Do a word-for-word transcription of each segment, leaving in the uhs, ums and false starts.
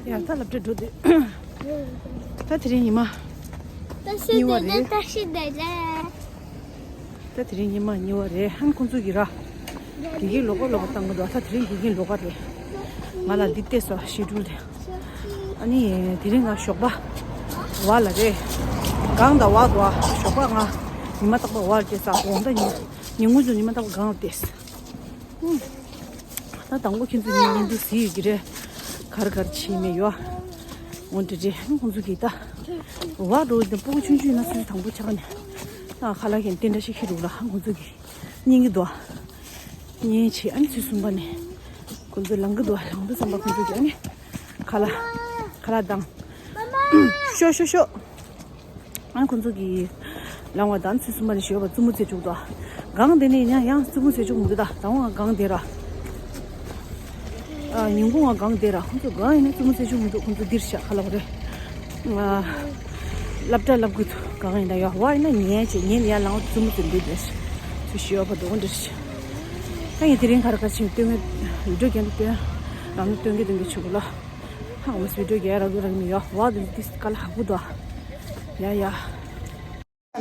ཡ་ད་སློབ་གྲྭ་འགྲོ་དུས། ད་དེ་རིང་ཉི་མ་གཉིས་པ་རེད། ད་དེ་རིང་ཉི་མ་གཉིས་པ་རེད། ཧན་ཁོང་ཚོ་གི་ར། དགེ་རྒན་ལོགས་ཀ་ལོགས་ཀ་བཏང་གི་འདུག་ད་དེ་རིང་དགེ་རྒན་ལོགས་ཀ་རེད། ང་ལ་འདི་བལྟས་སོ་ཤི་ཀྲུལ་དེ། ཨ་ནི་དེ་རིང་ང་ཞོགས་པ་བ་ལ་རེད། གང་ད་བ་དོ་ཞོགས་པ་ང་ཉི་མ་རྟག་པ་བ་ལ་བལྟས་ས་དགོང་ད་ཉི་ཉིན་གུང་ཚོ་ཉི་མ་རྟག་པ་གང་ལ་བལྟས། ད་དང་པོ་ཁྱེད་ཚོ་ཉིན་ཉིན་དུ་ཟིག་གི་རེད། གར་གར་ཕྱིན་མེད་ཡོ། འོན་ཏེ་རེད་ཁོང་ཚོ་གི་ད། བ་འགྲོ་དེ་སྤུ་གུ་ཆུང་ཆུང་ཡིན་ན་སུ་དང་པོ་ཆགས་ནས། ཨ་ཁ་ལག་གིན་དེ་འདྲ་ཞིག་ཁྱེར་འདུག་ལ་ཁོང་ཚོ་གི། སྙིང་གི་དོ། ཉན་ཆེ་ཨ་ནི་ཚུལ་གསུམ་པ་ནས། ཁོང་ཚོ་ལང་གི་དོ་ལང་དུ་བསམ་པ་ཁོང་ཚོ་གི་ཨ་ནི། ཁ་ལག་ཁ་ལག་དང་། ཤོ་ཤོ་ཤོ། ཨ་ཁོང་ཚོ་གི་ལང་བ་དང་ཚུལ་གསུམ་པ་ནས་ཞོལ་བ་བཙུན་མོ་ཚེ་བཅུག་དོ། གང་དེ་ནས་ཡང་ཡང་བཙུན་མོ་ཚེ་བཅུག་མི་འདུག་ད་དང་བ་གང་དེ་ར། ཨ་ཉིན་གུང་བ་གང་དེ་ར་ཁོང་ཚོ་གང་ཡིན་ན་བཙུན་མོ་ཚེ་བཅུག་མི་འདུག་ཁོང་ཚོ་འདིར་བཞག་ཁ་ལག་རེད། ཨ་སློབ་གྲྭ་སློབ་གི་འདུག་གང་ཡིན་ད་ཡོ་བ་ཡིན་ན་ཉན་བྱེད་ཉན་ཡ་ལང་བ་བཙུན་མོ་ཚེ་འདུག་དེ། ཚུལ་ཞོལ་བ་དོ་འདིར། ད་ཡིན་དེ་རིང་གར་གར་ཕྱིན་སྟོན་གི་བི་ཌིའོ་རྒྱན་དུ་སྟོན། རང་ནི་སྟོན་གི་སྟོན་གི་ཆུ་གུ་ལ། ཧ་གོ་མ་སོང་བི་ཌིའོ་རྒྱག་རག་གི་རག་མི་ཡོ་བ་དེ་འདི་དཀའ་ལ་ཧ་གོ་དོ། ཡ་ཡ།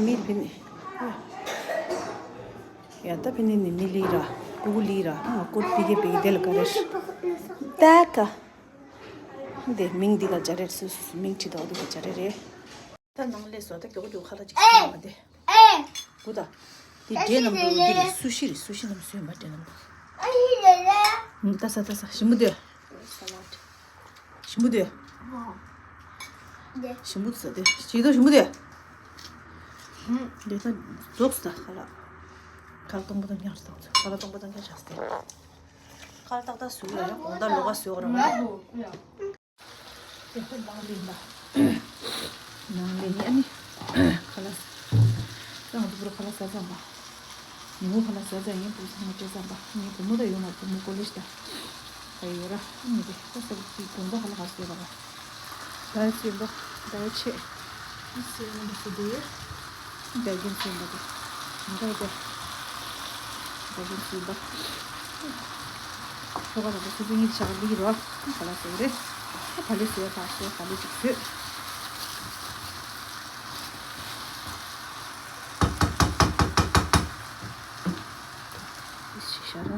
མི་ཕི་ནི། ཡ་ད་ཕི་ནི་ནི་མི་ལི་ར། ཀུ་ཀུ་ལི་ར། ང་ཀོ་པི་ཀེ་པི་ཀེ་དེ་ལ་ཀ་རེ། ད་ཀ་འདི་མིང་འདི་ག་ཇ་རེ་སུ་སུ་སུ་མིང་ཁྲི་དོག་འདི་ག་ཇ་རེ་རེད། ད་ནང་ལས་སོ་ད་མགྱོགས་མགྱོགས་ཁ་ལག་ཅིག་ཟོས་མ་དེ། གུ་ད། འདི་འབྲས་རྣམས་འདི་རེད་སུ་ཤི་རེད་སུ་ཤི་རྣམས་ཟོས་མ་འབྲས་རྣམས། ད་ས་ད་ས་ཞིམ་པོ་དེ། ཞིམ་པོ་དེ། ཞིམ་པོ་ཟ་དེ། ཞིག་ཏུ་ཞིམ་པོ་དེ། འདི་ད་རྫོགས་ད་ཁ་ལག་ཁ་ལག་སྟོང་པ་དང་མཉམ་སྟོང་ཁ་ལག་སྟོང་པ་དང་མཉམ་བྱས་ཏེ། ཁ་ལག་ཏག་ཏག་བཟོས་ཡོད་ཡ་གོང་ད་ལོག་ག་བཟོས་གོ་ར་མ། དེ་ཁོ་ནང་ལེན་ད། ནང་ལེན་ནི་ཨ་ནི། ཁ་ལག་ང་ཚོ་བུ་རུ་ཁ་ལག་ཟ་ཙམ་པ། ཉིན་མོ་ཁ་ལག་ཟ་ཙམ་ཡིན་པུ་ཚང་མ་སྤྲད་ཙམ་པ། ངའི་བུ་མོ་ད་ཡོད་མ་བུ་མོ་ཀོ་ལེ་ཇི་ད། ད་ཡོད་ར་ཨ་ནི་རེད་ད་ས་ཀྱི་དགོང་དག་ཁ་ལག་ག་ཟོས་པ་ར། ད་ཡ་ཚོད་པ། ད་ཡ་ཆེ། ཨ་སེ་ང་འདི་སུ་དེ་ཡོད། ད་རྒན་ཚོད་པ་དེ། ད་ཡ་ད་རྒན་ཚོད་པ། ཁྱོ་ག་ལ་ད་སུ་ཚོད་གཉིས་ཆག་ལི་རོ། ཁ་ལག་ཟོས་རེད། ད་ཕ་ལེ་ཟོས་ཕ་ཟོས་ཕ་ལེ་ཅིག་ཟོས། ཤི་ཤ་ར།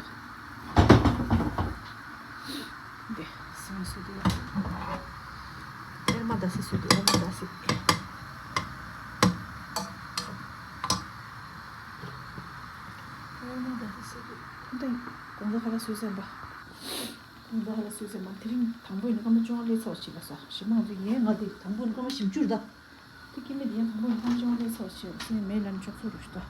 འདི་སང་སུ་དུ། ཨེར་མ་ད་སི་སུ་དུ་ཨེར་མ་ད་སི། ཨེར་མ་ད་སི་སུ་དུ། འདི་གོང་ས་ཁ་ལ་སུ་སེམས་པ། གོང་ས་ཁ་ལ་སུ་སེམས་པ་དེ་རིང་དང་པོ་ཡིན་ན་སྐར་མ་བཅོ་ལྔ་ལས་ཚར་བ་ཞིག་ལ་ས་ཞིག་མང་དུ་ཡིན་ང་དེ་དང་པོ་ཡིན་ན་སྐར་མ་བཞི་བཅུ་རེད་ད། དེ་སྐྱེ་མེད་དེ་ཡང་དང་པོ་ཡིན་ཐམས་ཅད་ལས་ཚོགས་ཆེ་བ་སེམས་མེད་ལམ་ཕྱོགས་སུ་རུ་ཤི་ཏོ།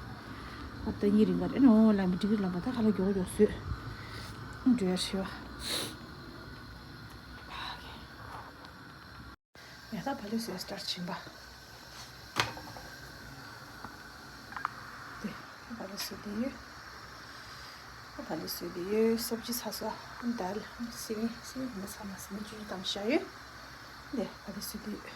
ཨ་ད་གཉིས་རིང་ག་རེ་ནོ་ལམ་འགྲིག་གི་ལམ་པ་ད་ཁ་ལ་མགྱོགས་མགྱོགས་བཟོས། འགྲོ་ཡ་ཤི་བ། ཡ་ད་བ་ལི་སུའི་སི་ཊར་ཕྱིན་པ། དེ་བ་ལི་སུ་དེ་ཡོད། བ་ལི་སུ་དེ་ཡོད་སབ་ཇི་ཚ་ས་དལ་སི་མི་སི་མི་མི་ཚ་མ་སི་མི་ཅུ་ཅུ་དམ་ཤ་ཡོད། དེ་བ་ལི་སུ་དེ་ཡོད།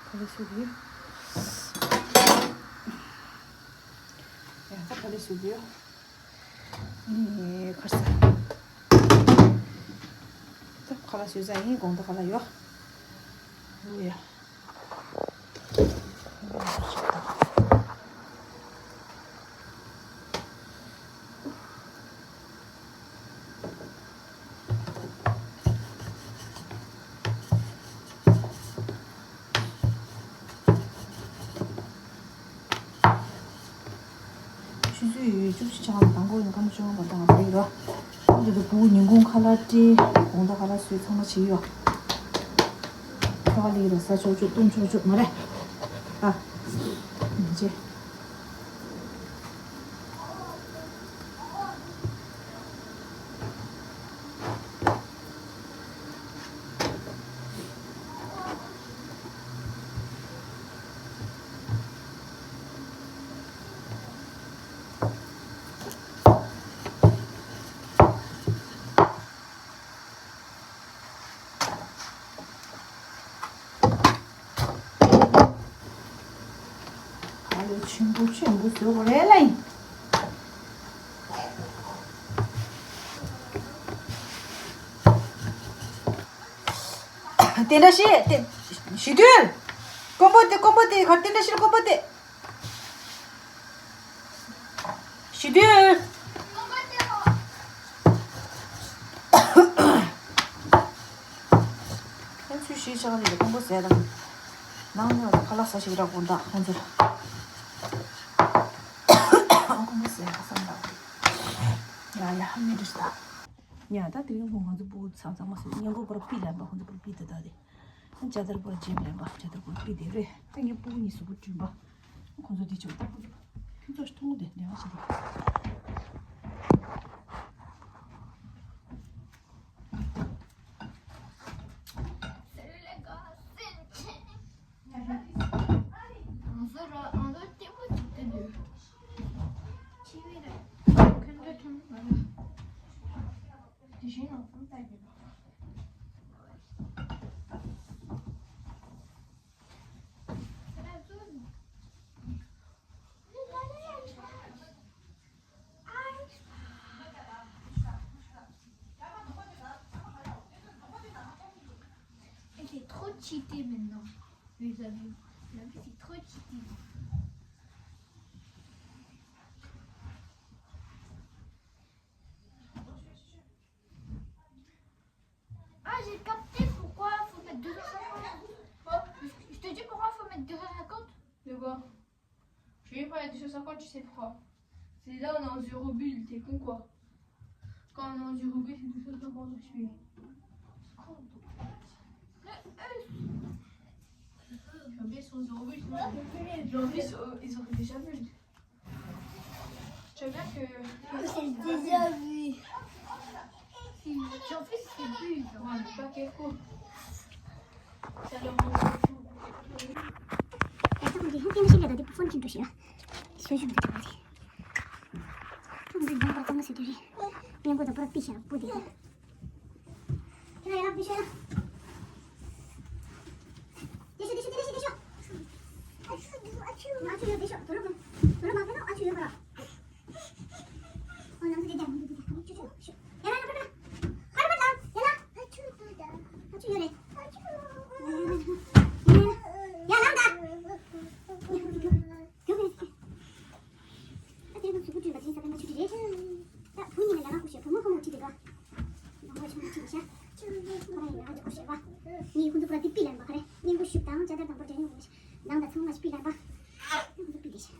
ཁ་ལག་བཟོས་ཏེ་ཡོད། ཡ་ད་ཁ་ལག་བཟོས་ཏེ་ཡོད། ཨེ་ཁར་ས། ད་ཁ་ལག་བཟོས་ཚར་ཡིན་དགོང་དག་ཁ་ལག་ཡོད། ཡོད་ཡ། ཆུ་ཚོད་ཡོད་བཅུ་གཅིག་ཆགས་ནས་དང་པོ་ཡིན་སྐར་མ་བཅོ་ལྔ་བར་དུ་ང་ཚོ་ཡོད་ར། ཁོང་ཚོ་དེ་བུ་ཉིན་གུང་ཁ་ལག་སྤྲད། དགོང་དག་ཁ་ལག་བཟོས་ཚང་མ་བྱས་ཡོད། ཁ་ལག་ལི་ར་ཟ་ཆོག་ཆོག་བཏུང་ཆོག་ཆོག་མ་རེད། ཨ། མི་བྱེད། ཨ་ལོ་ ཆོས་འདི་བཟོས་དགོས་རེད་ལ་ཡིན། དེ་འདྲ་ཞིག་དེ་ཞི་དུལ། ཀོང་པོ་དེ་ཀོང་པོ་དེ་གར་དེ་འདྲ་ཞིག་ཀོང་པོ་དེ། ཞི་དུལ། ཁྱོད་ཚོས་ཤེས་བྱ་བ་ལས་ཀོང་པོ་ཟས་དང་། ནང་ནས་ཁ་ལག་ཟ་ཞིག་རག་དགོངས་དག་ཁོང་ཚོར། ཀོང་པོ་ཟས་ཁ་སང་རག་ཡ་ཡ་ཧ་མི་འདྲི་ད། ཡ་ད་དེ་རིང་ཁོང་ང་ཚོ་སྤུ་གུ་ཚང་ཚང་མ་སོང་ཉིན་གུང་པར་པི་ལན་པ་ཁོང་ཚོ་པར་པི་ད་ད་དེ། ཇ་དར་པར་ཇེབ་ལན་པ་ཇ་དར་པར་པི་དེ་རེད། ད་ངའི་སྤུ་གུ་གཉིས་སུ་པར་བསྐྲུན་པ། ཁོང་ཚོ་དེ་ཆོག་ད་པར་ཁྱོད་ཚོ་ཞིག་མཐོང་དེ་ལས་ཀ་བྱེད་དེ། Elle est trop cheatée maintenant. Mes amis, la vie c'est trop cheaté. Ah, j'ai capté pourquoi faut mettre deux cent cinquante. Bon, je te dis pourquoi faut mettre deux cent cinquante. De quoi ? Je vais pas mettre deux cent cinquante, tu sais pourquoi ? C'est là, on est en zéro bulle, t'es con quoi ? Quand on est en zéro bulle, c'est deux cent cinquante, je fais. Combien sont zéro bulle ? Ils ont, ils ont déjà bulle. Tu vois bien que. C'est déjà vu. J'en fais, c'est plus. Ouais, mais pas quel coup. Ça leur manque beaucoup. ད་དེ་རིང་གཟུགས་པོ་བསྐྲུན་པ་དེ་ས་པཎ་པ་ཆུ་ཁྲི་རེད། ད་བུ་གཉིས་ལ་ཡང་ཁུ་ཤེས་བུ་མོ་ཁོ་མོ་ཁྲིད་དེ་འགྲོ། ང་ཁོ་ཆུང་མ་ཁྲིད་དེ་ཤ། ཁོ་རང་ཡང་ཁུ་ཤེས་བ། ངས་ཁོ་ཚོ་པུ་ར་དེ་པི་ལན་པ་ག་རེ་སྙིང་པོ་ཤུགས་དང་ཅ་དར་དང་པོ་འདྲ་ཡོང་དགོས་ཤ། ནང་ད་ཚང་མ་ཤི་པི་ལན་པ། ཁོ་ཚོ་པི་དེ་ཤ།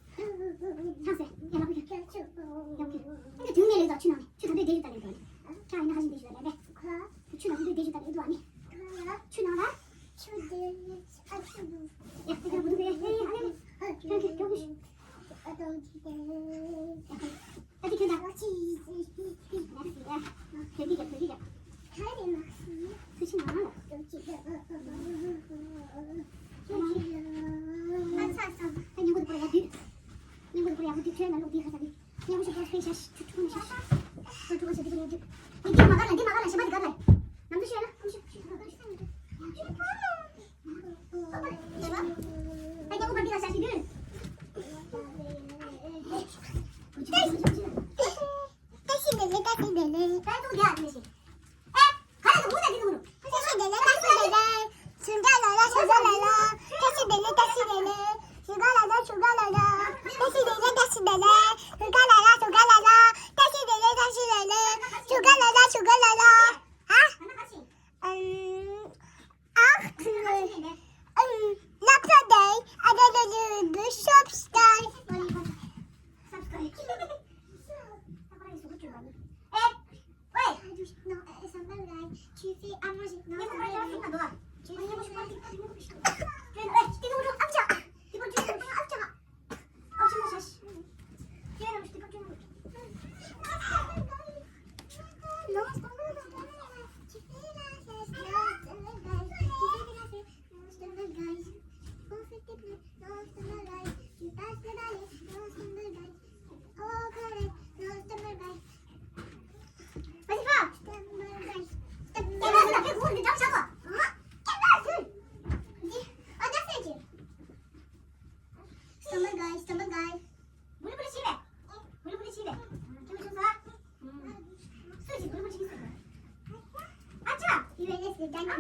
ཚང་སེ་ཡ་ལ་ཁུ་ཤ། ཡ་ཁུ་ཤ། ཨ་ནི་དུང་མེ་ལེ་ཙོ་ཆུ་ནང་ནས་ཆུ་ད་འདྲེ་དེ་ཞུ་ད་ལེ་འགྲོ་ནི། ཁྱ་ཡིན་ན་ཧ་ཤི་དེ་ཞུ་ད་ལེ་འདྲེ། ཆུ་ནང་འདྲེ་དེ་ཞུ་ད་ལེ་འདུག་ཨ་ནི། ཆུ་ནང་ལ། ཆུ་དེ་ཨ་ཆུ་འདུག་ཡ་ཁུ་ཤ་བུ་དུ་ཡ་ཧེ་ཨ་ནི། ཁྱོད་ཁྱོད་ཁྱོད་ཁུ་ཤ།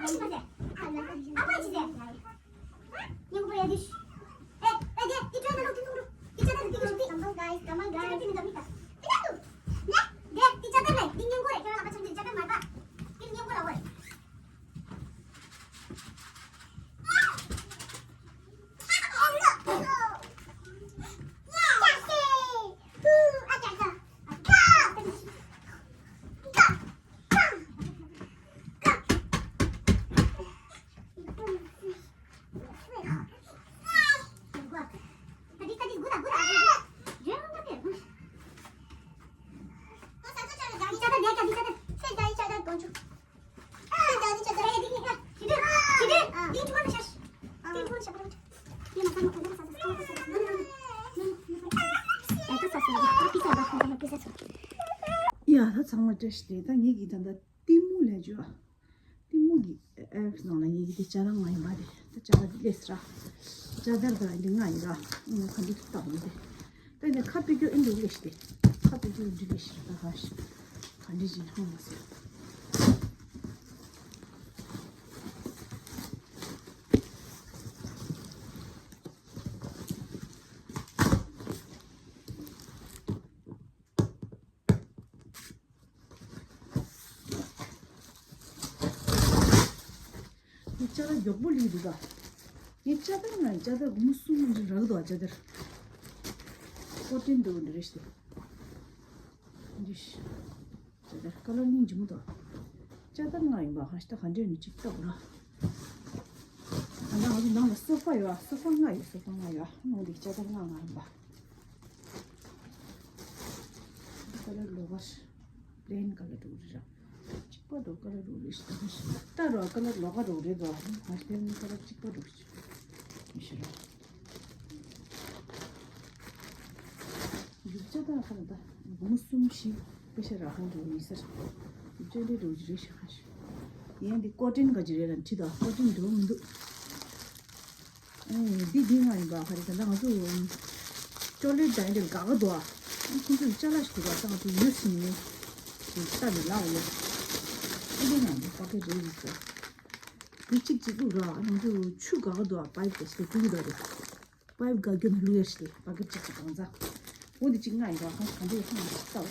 Come on, guys. Come on, guys. ཡ། ད་ཚང་མ་བཀྲ་ཤིས་བདེ་ལེགས། ད་ངེད་ཀྱིས་ད་ལྟ་ལྟད་མོ་ལས་བརྗོད། ལྟད་མོ་གི་ཨེབ་ནང་ལ་ངེད་ཀྱི་དེ་ཅ་ལག་ལྔ་ཡིན་པ་དེ། ད་ཅ་ལག་འདི་ལས་སི་ར། ཅ་ལག་འདི་ལྔ་ཡིན་ར། ཨ་ནི་ག་འདྲ་ཞིག་བཏགས་ཡིན་དེ། ད་ནི་ཁ་ཕྱེ་རྒྱུ་ཨེ་འགྲིག་ལས་ཤི་དེ། ཁ་ཕྱེ་རྒྱུ་ཨེ་འགྲིག་ལས་ཤི། ད་ག་ཤི་ག་འདྲ་ཞིག་ཧང་མ་ཟེར། ངའི་ཅ་ལག་མགྱོགས་པོ་ལས་འདུག་ག་ངའི་ཅ་དར་ང་ཅ་དར་སྒོར་མོ་གསུམ་འདི་རག་འདུག་ཅ་དར་ཀོ་ཊོན་འདུག་འདི་རེད་ཤི། འདི་ཤི། ཅ་དར་ཀ་ལར་སྙིང་རྗེ་མོ་འདུག་ཅ་དར་ལྔ་ཡིན་པ་ཧ་ཤི། ད་ག་འདྲས་ནི་གཅིག་ལྟ་དགོས་ར། ད་ང་ཚོ་ནང་ལ་སོ་ཕ་ཡོད། སོ་ཕ་ལྔ་ཡོད། སོ་ཕ་ལྔ་ཡོད། ནང་འདི་ཅ་དར་ལྔ་ལྔ་ཡིན་པ། ཀ་ལར་ལོགས་ཀ་པི་ལེན་ཀ་ལར་འགྲོ་གི་རེད་ར། གཅིག་པ་འགྲོ་ཀ་ལར་འགྲོ་རེད་ཤི། ད་ར་ཀ་ལར་ལོགས་ཀ་འགྲོ་རེད་དོ། ང་ཤི་ལེན་ཀ་ལར་གཅིག་པ་འགྲོ་ཤི། མི་ཤི་ར། རྒྱུ་ཆ་ད་ཁ་ལ་ད་སྒོར་མོ་གསུམ་བཞི་པེ་ཤ་རག་ཁོང་འགྲོ་མི་ཟེར། རྒྱུ་ཆ་འདྲེ་འགྲོ་གི་རེད་ཤི་ཁ་ཤི། ཡན་འདི་ཀོ་ཊོན་ག་ཅི་རེད་ལ་འཁྲི་ད་ཀོ་ཊོན་འགྲོ་མི་འདུག་ཨེ། འདི་འདི་ང་ཡིན་པ་ཧ་རི་ད་ལྟ་ང་ཚོ་ཅོག་ལེ་ཊི་དང་འདི་དགའ་ག་འདུག་ཨ། ཁོང་ཚོས་ཅ་ལག་ཞིག་དགོས་པ་ད་ང་ཚོ་ཡོད་ཟིན་ནས་ཞིག་ལྟ་ནས་ལག་ཡོད། ཨེ་འདི་ང་འདི་པ་ཀེ་རེད་ཡིན་ཟེར། འདི་གཅིག་གཅིག་བླུག་ར། ང་ཚོ་ཆུ་དགའ་ག་འདུག་ཨ། པའིབ་དེ་ཞིག་བླུག་གི་འདུག་རེད། པའིབ་དགའ་རྒྱུ་ནི་བླུག་ཡ་ཞིག་རེད། པ་ཀེ་གཅིག་གཅིག་གང་ཚ། འོ་འདི་གཅིག་ང་ཡིན་པ་ཧ་གང་འདྲ་ཡོད་ཧ་ང་ཞིག་ལྟ་བ།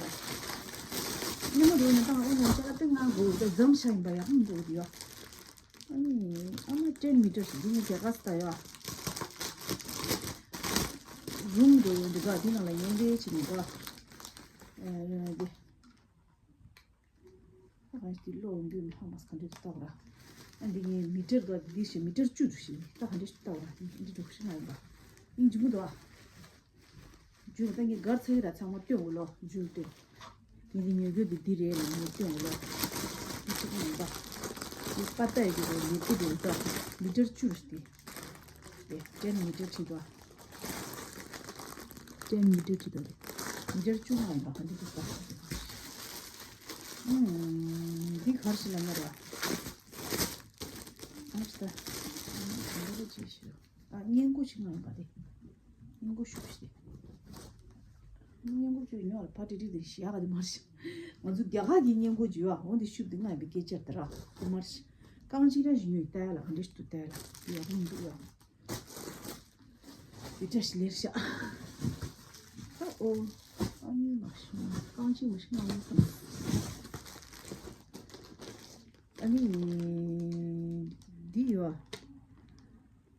སྙན་མོ་རེད་ནི་ད་ཨོ་ནང་ཅ་ལག་དེ་ང་དགོས་ད་འཛམ་ཤ་ཡིན་པ་ཡ་ཧ་འགྲོ་གི་ཡོད། ཨ་ནི་ཨ་མ་ཊེན་མི་ཊར་ཞིག་འདི་ནི་རྒྱ་གར་སི་ད་ཡོད། རུམ་འགྲོ་ཡོད་འདི་ག་འདི་ནང་ལ་ཡོང་དེ་ཅི་ནི་ག་ཨ་འདི་ཨ་ག་ཞིག་ལོ་འདི་ནི་ཧ་མ་སི་ག་འདྲ་ལྟ་བ་ར། ཨ་འདི་ངའི་མི་ཊར་ག་འདི་ཞིག་མི་ཊར་བཅུ་འདུག་ཞིག་ད་ག་འདྲ་ཞིག་ལྟ་བ་ར། འདི་འགྲོ་ཞིག་ང་ཡིན་པ་ཨིན་ཇི་མོ་འདུག་ཨ། ཇུ་ད་ངས་གར་ཚ་ཡི་ར་ཚང་མ་སྟོན་འོ་ལོ་ཇུ་སྟོན། ངས་འདི་ཉོ་རྒྱུ་འདི་འདི་རེད་ལ་ངས་སྟོན་འོ་ལོ། འདི་ཅིག་ཡིན་པ། འདི་པ་ཏ་ཡི་གི་རེད་ལེ་ཏི་རེད་ད། མི་ཊར་བཅུ་རེད་དེ། དེ་ཊེན་མི་ཊར་བྲིས་འདུག་ཨ། ཊེན་མི་ཊར་བྲིས་འདུག་རེད། མི་ཊར་བཅུ་ལྔ་ཡིན་པ་ག་འདི་འདུག་ད། ཨུམ། འདི་གར་ཞིག་ལ་ང་ར། ཨ་ཤི་ད། འདི་འདྲ་ཅིག་ཞིག་ཨ། སྔས་མགོ་ཞིག་ང་ཡིན་པ་དེ། སྔས་མགོ་ཤུགས་ཤིག་སྔས་མགོ་ཅུ་ཉོ་ལ་ཕ་ཏི་ཏི་དེ་ཞི་ཡག་དེ་མར་ཤི། ང་ཚོ་རྒྱ་གར་གྱི་སྔས་མགོ་ཅུ་ཡོད་ཨ། འོ་དེ་ཤུབ་དེ་ང་ཡིན་པའི་སྐད་ཆ་དེ་ར་དེ་མར་ཤི། རྐང་གཅིག་ར་ཞིག་ཉོས་ལྟ་ཡ་ལ་ག་འདྲ་ཞིག་ཏུ་ལྟ་ཡ་ལ་དེ་ཡག་པོ་མི་འདུག་ཡ། དེ་བཀྲ་ཤིས་ལེར་ཤ། ཨ་ཨོ། ཨ་ནི་མ་ཤི་རྐང་གཅིག་མ་ཤི་ང་ཡིན་ཨ་ནི། འདི་ཡོད་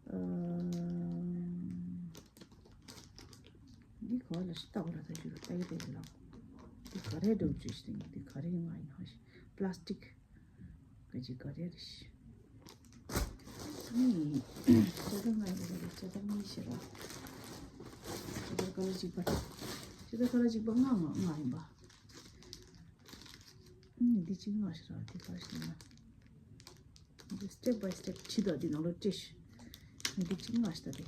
ཨ། འདི་ག་ལ་ཤི་ལྟ་བ་ལ་ད་ཞུ་ལྟ་གི་དེ་ལ། འདི་ག་རེ་འགྲོ་བཅུ་ཤི་འདི་ག་རེ་ང་ཡིན་ཧ་ཤི། པ་ལ་སི་ཊིག་ག་ཅི་ག་རེ་རེ་ཤི། ནི་ཅ་ད་ང་ཡིན་རེ་ཅ་ད་ངི་ཤི་ར། ཅ་ད་ཀ་ལ་གཅིག་པ། ཅ་ད་ཀ་ལ་གཅིག་པ་ང་ང་ང་ཡིན་པ། ནི་འདི་གཅིག་ང་ཤི་ར་འདི་ག་ཤི་ན། སི་ཊེབ་བྷའི་སི་ཊེབ་བྲིས་དང་འདི་ནང་ལོགས་བྲིས་ཤིག་འདི་གཅིག་ང་ཤི་ད་དེ། ག་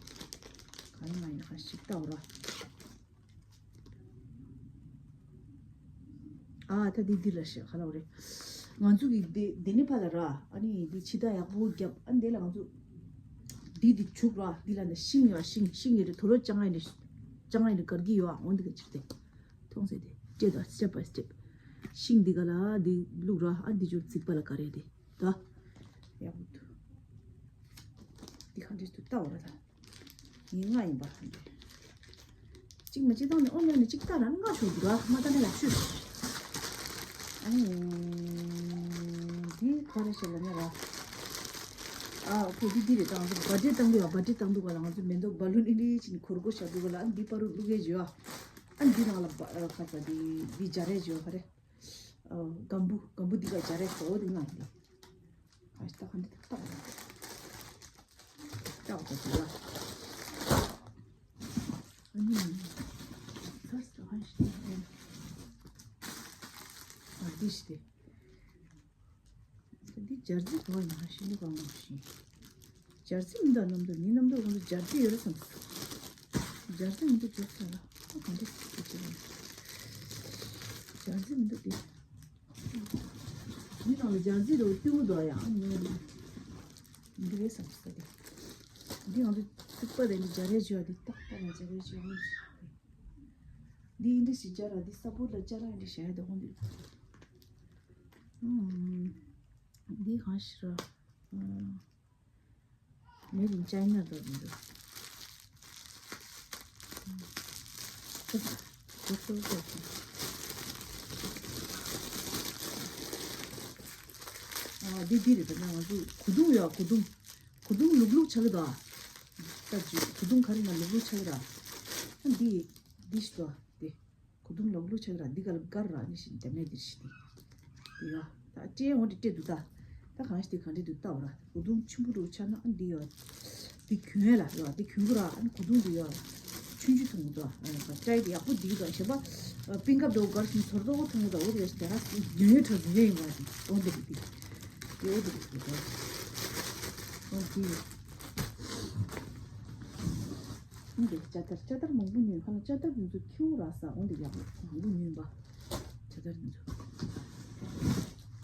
རེ་ང་ཡིན་ཧ་ཤིག་ལྟ་འོ་ར། ཨ་ད་འདི་འདི་ལ་ཤི་ག་ལ་འོ་རེད། ང་ཚོ་གི་འདི་འདི་ནི་ཕ་ལ་ར། ཨ་ནི་འདི་ཕྱི་ད་ཡག་པོ་རྒྱབ་ཨ་འདི་ལ་ང་ཚོ། འདི་འདི་བྱུག་ར་འདི་ལ་ནི་ཤིང་ཡོད་ཤིང་ཤིང་ཡོད་རེད་དོ་ལོ་ཅང་ཨ་ནི་ཅང་ཨ་ནི་གར་གི་ཡོད་ཨ་འོ་འདི་ག་ཅིག་དེ། མཐོང་ཟེར་ཏེ། སྤྱད་དང་སི་ཊེབ་བྷའི་སི་ཊེབ། ཤིང་འདི་ག་ལ་འདི་བླུག་ར་ཨ་འདི་ཅོར་རྩིག་པ་ལ་ག་རེ་དེ། ད། ཡག་པོ་འདུག་འདི་ག་འདྲས་འདུག་ལྟ་བ་ལ། ངའི་ལྔ་ཡིན་པ། གཅིག་མ་གཅིག་བཏང་ནས་ཨོ་མེད་ནས་གཅིག་ལྟ་ར་ལྔ་ཞོག་འདུག་ར། མ་ལྟ་ནས་ལ་ཆུ། ཨ་ནི། འདི་ག་རེ་ཞིག་ལ་ནི་ར། ཨ་ཁོ་འདི་འདི་རེད། ད་ང་ཚོ་བར་ཐི་ཌེ་བཏང་གི་ཡོད། བར་ཐི་ཌེ་བཏང་འདུག་ག་ལ། ང་ཚོ་མེ་ཏོག་བ་ལུན་ཨི་འདྲ་ཅིག་འཁོར་དགོས་བཞག་འདུག་ག་ལ། ཨ་འདི་པ་རུ་བླུག་གས་བྱོས་ཨ། ཨ་འདི་ནང་ལ་བ་ཁ་ས་འདི་འདི་སྦྱར་རས་བྱོས་ག་རེ། ཨ་སྒམ་བུ་སྒམ་བུ་འདི་ག་སྦྱར་རས་ཞོག་འོ་འདི་ལྔ་ཡིན་ལ། ཨ་ཤི་ད་ག་འདི་ཏག་ཏག་ལ། ཏག་ཏག་ལ། ཨ་ནི། ཚར་སོང་ཨ་ཤི། ཨ་འདི་ཤི་དེ། འདི་སྦྱར་རྩི་དོ་ཡིན་ན་ཤི་ནི་གང་མ་ཤི། སྦྱར་རྩི་མི་འདུག་རྣམ་རྟོག་ནི་རྣམ་རྟོག་ཁོང་ཚོ་སྦྱར་རྩི་ཡོད་རེད་བསམ། སྦྱར་རྩི་མི་འདུག་སྦྱར་ཚར་ལ། ཨ་གང་འདྲ་ཞིག་བྱེད་ཀྱི་རེད། སྦྱར་རྩི་མི་འདུག་སྟེ། འདི་ནང་ལ་སྦྱར་རྩི་རུ་ཏིའུ་དོ་ཡང་ཉོས་ནས། འདི་རེད་བསམ་ས་དེ། འདི་ང་ཚོ་ཐུག་པ་དེ་འདི་སྦྱར་རས་བྱོས་འདི་ཏག་ཏག་ལ་སྦྱར་རས་བྱོས་འདི་འདི་ཨིན་འདྲ་ཞིག་སྦྱར་ར་འདི་ས་བོར་ལ་སྦྱར་ར་ཨིན་འདྲ་བྱ་ཡ་དེ་འོང་འདི། འདི་གང་ཞིག་ར། Made in China འདྲ་འདུག་འདི་འདི་རེད། ད་ང་ཚོ་གོས་ཐུང་ཡོད། གོས་ཐུང་། གོས་ཐུང་ལུག་ལུག་ཆགས་ཀྱི་འདུག་ད་ཅི་གོས་ཐུང་ག་རེ་ན་ལུག་ལུག་ཆགས་ཀྱི་ར། འདི་འདི་ཞིག་འདུག་དེ། གོས་ཐུང་ལོག་ལོག་ཆགས་ར་འདི་ག་ལ་དཀར་ར་ནི་ཞིག་འདི་མེད་འདིར་ཞིག་འདི་ཡོ། ད་སྤྲད་འོང་འདི་སྤྲད་འདུག་ད། ད་གང་ཞིག་འདི་གང་འདྲ་འདུག་ལྟ་བ་ར། གོས་ཐུང་ཆེན་པོ་རུ་ཆགས་ན་ཨ་འདི་ཡོ། འདི་གྱོན་ལ་ཡོ་འདི་གྱོན་གོ་ར། ཨ་ནི་གོས་ཐུང་འདི་ཡོ། ཆུང་ཆུང་ཐུང་འདུག་ཨ་ནི་ཀྲའི་འདི་ཡག་པོ་འདི་ག་ཞེ་པ། པིང་ཀབ་འདུག་གར་ཞིག་ཚོར་དོ་ཐུང་འདུག་འོ་འདི་ཞིག་དེ་ར་ཉོ་ཉོ་ཁྲ་ཉོ་ཉོ་ཡིན་པ་འདི་འོ་འདི་འདི་འདི་འོ་འདི་འདི་འདི་འོ་འདི། འདི་ལྕགས་དར་ལྕགས་དར་མང་པོ་ཉོས། ཁ་ན་ལྕགས་དར་འདི་ཚོ་ཁྱེའུ་རག་ས། འོ་འདི་ཡག་པོ་མང་པོ་ཉོས་པ། ལྕགས་དར་འདི་ཚོ།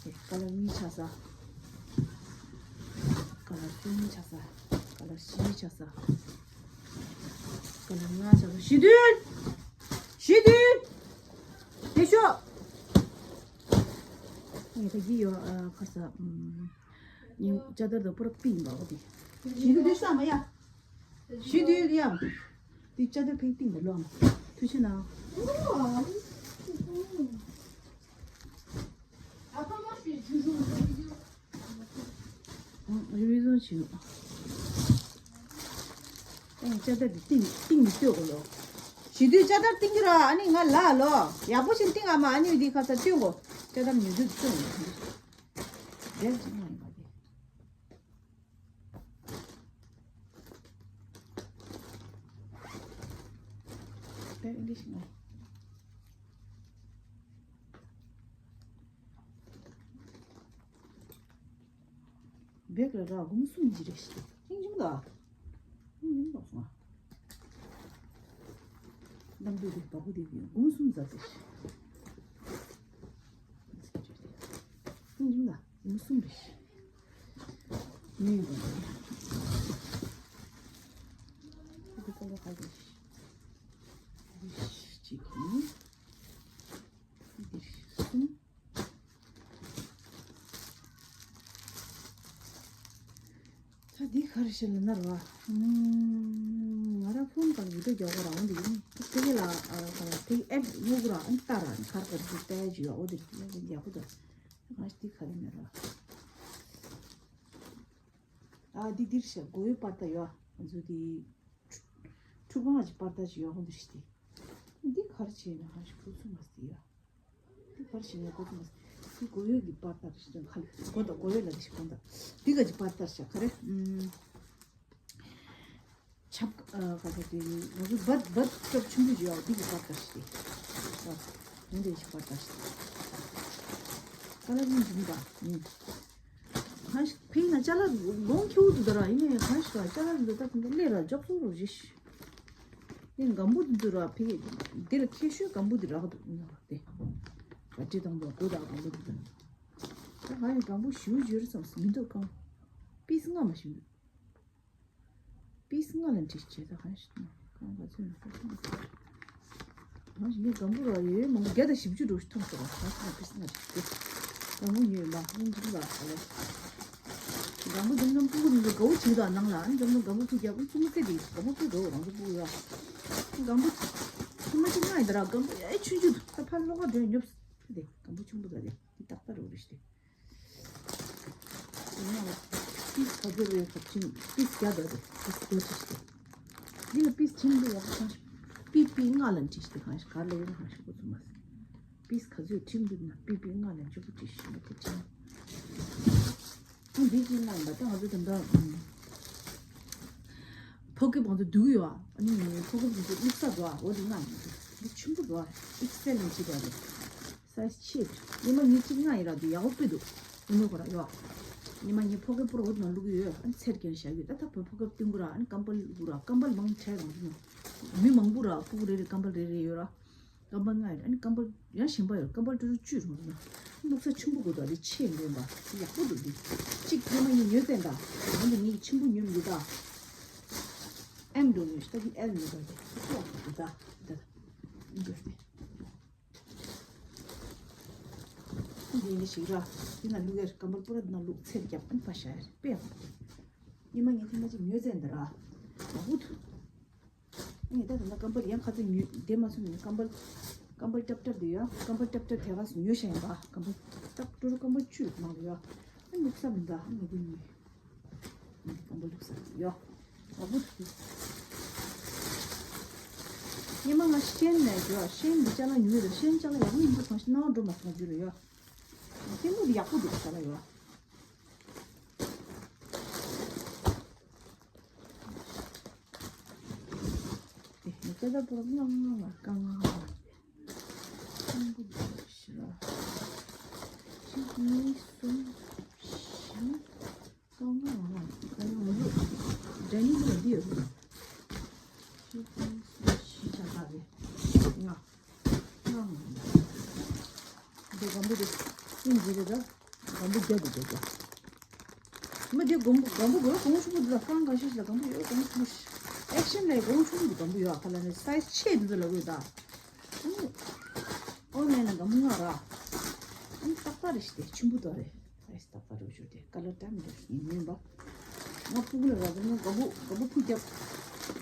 ཨེ་ཀ་ལར་གཉིས་ཆགས་ས། ཀ་ལར་གསུམ་ཆགས་ས། ཀ་ལར་བཞི་ཆགས་ས། ཀ་ལར་ལྔ་ཆགས་ས། ཞི་དུལ། ཞི་དུལ། དེ་ཤོག་ངས་ད་གི་ཡོ་ཨ་ཁ་ས། ཨམ། ཉིན་ལྕགས་དར་དང་པོ་ར་པི་ཡིན་པ་འོ་དེ། ཞི་དུལ་དེ་ཤོག་མ་ཡ། ཞི་དུལ་ཡ། དེ་ལྕགས་དར་ཕེག་ཏིང་དུ་ལོག་མ། ཐུགས་ཆེ་གནང་། ཨང་རི་བི་ཟོན་བྱེད། ཨེ་ལྕགས་དར་དེ་ཏིང་ཏིང་གི་སྟོད་གོ་ལོ། ཞི་དུལ་ལྕགས་དར་ཏིང་གི་ར། ཨ་ནི་ང་ལ་ལོ། ཡག་པོ་ཞིག་ཏིང་ཨ་མ། ཨ་ནི་འདི་ཁ་ས་སྟོད་གོ། ལྕགས་དར་ཉོ་དུས་སྟོད་གོ། རེད་ཅི་མ་ཡིན་པ་དེ། དཔེ་ཨིན་ལིཤ་ནང་བེག་ལ་ར་དགུང་གསུམ་གྱི་རེ་ཞིག་ཅིང་ཅིང་ལ། ཅིང་ཅིང་ལ་སོང་ཨ། ནམ་དུས་དེ་བ་ཀུ་དེ་དགུང་གསུམ་ཟ་ཟེར། ཅིང་ཅིང་ལ་དགུང་གསུམ་རེ་ཞིག་ཉོས་ཡོད་པ་རེད། ཁོ་ཚོ་ཀ་ལོ་ཧ་གོ་ཤི། གཅིག་གཉིས། འདིར་གསུམ། ད་འདི་ག་རེ་བྱས་ལབ་ན་ར། ང་རང་ཕོན་གང་ཡོད་དོ་རྒྱག་གོ་ར། འོ་འདི་ཡིན་དེ་ག་ལ་དེ་ཨེབ་ཡོད་གོ་ར། ཨ་ནི་ལྟ་ར། ཨ་ནི་ཁར་ཁར་འདི་ལྟ་ཡ་ཅིག་ཡོད། འོ་འདི་ཡག་པོ་འདུག་ང་འདི་ག་རེ་མེད་ར། ཨ་འདི་འདིར་བྱས་གོ་ཡོད་པར་ད་ཡོད། ང་ཚོ་འདི་ཁྲུ་ཁང་གི་པར་ད་ཅིག་ཡོད། འོ་འདིར་བྱས་ཏེ་འདི་ག་རེ་བྱས་ན་ཧ་ཤི་ཁུ་ཚུ་མ་སི་ཡོད། འདི་པར་ཞིག་ཡོད་གོ་ཐུབ་མ་སོང་། འདི་གོ་ཡོད་ཀྱི་པར་ལྟར་ཞིག་ཀྱང་ཁ་ལ་གོ་དང་གོ་ཡོད་ལ་འདི་ཞིག་གོ་དང་། འདི་ག་ཅིག་པར་ལྟར་ཞག་ག་རེ། ཨམ། ཆབ་ཨ་ག་ས་དེ་ང་ཚོ་བད་བད་སྐྱོབ་ཆུང་ཆུང་ཅིག་ཡོད། འདི་གི་པར་ལྟར་ཞིག་ཨ། འདི་འདྲ་ཞིག་པར་ལྟར་ཞིག་ཀ་ལ་རིང་འདི་འདྲ་ཨུ། གང་ཞིག་ཕིང་ན་ཅ་ལག་དགོང་ཁྱེའུ་དུ་ད་ར་ཡིན་ནའི་གང་ཞིག་ཅ་ལག་འདི་ད་ཕིང་ད་ལས་ར་འཇོག་སོང་རོ་རེ་ཞིག་ཨེ་སྒམ་པོ་འདི་ཚོ་ར་ཕ་གི་འདི་ལ་ཁྱད་ཤོས་སྒམ་པོ་འདི་རག་འདུག་ན་ར་དེ། བ་ཏྲི་དང་པོ་དགོ་དག་སྒམ་པོ་འདི་ཚོ། ད་ང་ཡང་སྒམ་པོ་ཞུ་ཞུ་རེ་བསམ་སོང་མི་འདུག་གང་། པིས་ལྔ་མ་ཞིག་འདུག་པིས་ལྔ་ལ་འདྲི་བྱེད་ད་གང་ཞིག་ན་གང་ག་ཚོད་ན་གང་ཞིག་ངས་སྒམ་པོ་ར་ཡོད་མང་པོ་བརྒྱ་དང་བཞི་བཅུ་འགྲོ་ཞིག་མཐོང་སོང་ར། གང་ཞིག་ན་པིས་ལྔ་ཞིག་འདུག་སྒམ་པོ་ཉོས་མ་སྙིང་རྗེ་ལ་ཨ་ལས། སྒམ་པོ་འཛོམས་འཛོམས་སྤུ་གུ་རིང་པོ་དགའ་བོ་བྱེད་དང་ནང་ལ་ཨ་ནི་འཛོམས་འཛོམས་སྒམ་པོ་ཕུ་རྒྱབ་ཨ་ནི་སྲུ་མོ་རྩེ་དེ་སྒམ་པོ་ཕུ་དགའ་བོ་རང་ཚོ་སྤུ་གུ་ཡོད། སྒམ་པོ་ཐུ་མ་གཅིག་ལྔ་ཡིན་ད་ར་སྒམ་པོ་ཨེ་ཆུང་ཆུང་ད་ཕར་ལོག་ག་འགྲོ་ཉོབ་ཕུ་དེ་སྒམ་པོ་ཆུང་པོ་ད་དེ་དེ་ཏག་ཏག་རོ་རེ་ཞིག་དེ། ཡིན་ན་པིས་ག་ཚོད་རེད་ཁ་ཆིན་པིས་བརྒྱ་ད་དེ་པིས་བརྒྱ་ཅིག་དེ། འདི་ལ་པིས་ཁྲིམས་འདི་ཡག་པོ་ཆགས་ཤིག་པི་པི་ལྔ་ལ་འགྲིག་ཤིག་དེ་གང་ཞིག་གར་ལོ་ཡིན་གང་ཞིག་པོ་ཚོ་མ་ཟེར། པིས་ག་ཚོད་ཁྲིམས་འདུག་ན་པི་པི་ལྔ་ལ་མཆོད་པོ་འགྲིག་ཤིག་མ་དེ་ཁྲིམས། ཨ་འདི་ཅི་ལྔ་ཡིན་པ་ད་ང་ཚོ་ད་ལྟ་ཕོ་སྐེབ་ང་ཚོ་སྡུག་ཡོད་ཨ་ནི་ཕོ་སྐེབ་ང་ཚོ་དམིགས་བསལ་འགྲོ་ཨ་འོ་འདི་ལྔ་ཡིན་འདི་ཆུང་པོ་འགྲོ་ཨ་ཨེག་སེལ་ལ་འགྲིག་པ་རེད། སའི་ཛི་ཆེ། ཉི་མ་ཉི་གཅིག་ལྔ་ཡིན་ར་འདི་ཡག་པོ་དཔེ་འདུག་ཨ་ནི་ཁོ་ར་ཡོད། ཉི་མ་ཉི་ཕོ་སྐེབ་པོ་ར་འོ་ནང་བླུག་གི་ཡོད་ཨ་ནི་ཚེར་རྒྱན་བཞག་ཡོད་ད་ད་བོད་ཕོ་སྐེབ་བསྟུན་གི་ར་ཨ་ནི་སྐམ་པོ་བླུག་གི་ར་སྐམ་པོ་མང་ཆེ་རང་འདི་ནང་མི་མང་པོ་ར་ཕྲུ་གུ་རེ་རེ་སྐམ་པོ་རེ་རེ་ཡོད་ར། སྐམ་པོ་ལྔ་ཡོད་ཨ་ནི་སྐམ་པོ་ཡང་གཞན་པ་ཡོད་སྐམ་པོ་ཀྲུ་ཀྲུ་བཅུ་རུ་འདི་ནང་བླུག་ས་ཆུང་པོ་དགོས་འདུག་ཨ་འདི་ཆེ་འདོན་པ་འདི་ཡག་པོ་འདུག་འདི་གཅིག་ཉི་མ་ཉི་ཉོས་ཙན་ད་ང་འདི་ཉི་ཆེན་པོ་ཉོས་མི་འདུག་ད་ཨེམ་འགྲོ་ཉོས་ཤི་ད་འདི་ཨེལ་ཉོས་ད་འདི་ཡག་པོ་འདུག་ད་ད་ད་འདི་འདི། འདི་ནི་ཞིག་ར། འདི་ན་བླུག་ཡར་སྐམ་པོ་པུ་ར་འདི་ན་བླུག་ཚེར་རྒྱབ་ཨན་པ་ཤ་ཡར་དཔེ་ཡག་པོ། ཉི་མ་ངས་ཐེངས་མ་གཅིག་ཉོས་ཙན་འདི་ར། ཡག་པོ་འདུག་ངས་ད་ད་ལྟ་སྐམ་པོ་ཡང་ཁ་ཚིག་ཉོས་དེ་མ་སོང་ནས་སྐམ་པོ། སྐམ་པོ་ཏབ་ཏབ་དེ་ཡོད་སྐམ་པོ་ཏབ་ཏབ་དེ་ག་སུ་ཉོས་ཤ་ཡིན་པ་སྐམ་པོ་ཏབ་ཏུ་རུ་སྐམ་པོ་བཅུ་མང་ཡོད་ཨན་བླུག་ས་མི་འདུག་ངས་དེ་ཉོས། སྐམ་པོ་བླུག་ས་ཡོད། ཨ་བུ། ཉི་མ་ང་ཤན་ནས་འགྲོ་ཤན་འདི་ཅ་ལག་ཉུང་ཡོད་ཤན་ཅ་ལག་ཡག་པོ་ཡིན་པ་གང་ཞིག་སྣང་བ་འགྲོ་མ་སོང་རྒྱུ་རེད་ཡོད། ཤན་པོ་འདི་ཡག་པོ་འདུག་ཅ་ལག་ཡོད། དེ་ནི་ཀ་ད་པོ་ལྔ་ལྔ་ལྔ་ཀ་ལྔ་ལྔ་ཤན་པོ་འདི་ཤི་ར། གཅིག་གཉིས་གསུམ་བཞི། ཀ་ལྔ་ལྔ་ཀ་ལྔ་ལྔ་འདི་ཡོད་གི་གཅིག་གཉིས་གསུམ་བཞི་ཆ་ཚང་རེད། ལྔ་ལྔ་ལྔ་འདི་སྒམ་པོ་འདི་སྲིན་འདི་རེད་ད། སྒམ་པོ་བརྒྱ་འདུག་བརྒྱ་བརྒྱ། མི་འདི་སྒམ་པོ་སྒམ་པོ་གོ་གོང་ཆུང་པོ་འདི་ལ་ཀང་ག་ཤེས་ལ་སྒམ་པོ་ཡོད་གོང་ཆུང་པོ་ཨེག་ཤན་ལ་གོང་ཆུང་པོ་འདི་སྒམ་པོ་ཡོད་ཨ་ཁ་ལ་ནི་སའི་ཛི་ཆེ་འདི་ཚོ་ལ་གོ་ད། ཨོ་ནས་ན་སྒམ་པོ་ལྔ་ར། ཨ་ནི་ཏག་ཏག་རེད་ཤི་དེ་ཆུང་པོ་དོ་རེད། ཨེ་སྟག་པ་རུ་ཞུ་དེ་ཀ་ལར་ཏམ་རུ་ཡིན་མིན་པ། ང་ཕུ་གུ་ལ་ར་ང་ག་བུ་ག་བུ་ཕུ་རྒྱབ།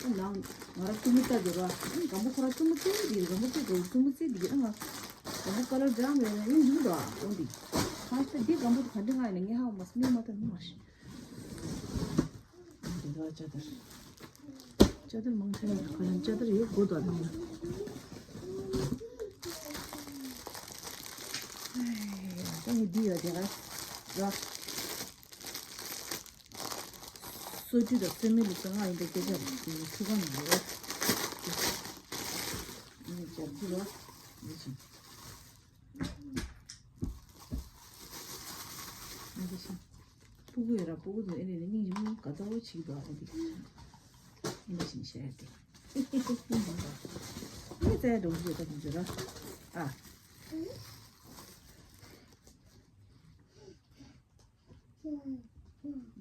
ཨ་ནང་ང་ར་ཀུ་མུ་ཏ་དེ་ར་ཨ་ག་བུ་ཁོ་ར་ཀུ་མུ་ཏེ་དེ་ག་བུ་ཏེ་ག་བུ་ཀུ་མུ་ཏེ་དེ་ཨ་ང་ག་བུ་ཀ་ལར་ཏམ་རེ་ར་ཡིན་འདུག་ར་ཨོ་འདི། ཧ་ཤ་དེ་ག་བུ་ག་འདི་ང་ཡིན་ན་ངས་ཧ་མ་སྨིན་མ་ཐན་མ་ཤི། འདི་ར་ཅ་དར། ཅ་དར་མང་ཆེ་བ་ཁ་ལན་ཅ་དར་ཡོད་དགོས་དོ་ནི། ད་ནི་འདི་ཡོད་དེ་ར། ར། སོ་བཅུ་དང་སོ་མའི་ལུགས་ལྔ་ཡིན་པའི་སྐད་ཆ་རེད་དེ་ཁྲུ་གང་ཡིན་རེད། འདི་རྒྱབ་ཀྱི་ར། འདི་བཞིན། འདི་བཞིན། སྤུ་གུ་ཡོད་ར་སྤུ་གུ་དང་ཨེ་ནས་ནི་སྙིང་རྗེ་མོ་ག་ཚ་བོ་བྱེད་ཀྱི་འདུག་ཨ་ནི་འདི་བཞིན་བཤད་ཡ་དེ། ངས་བཙལ་འགྲོ་གི་ཡོད་ད་དུང་བརྗོད་ར། ཨ།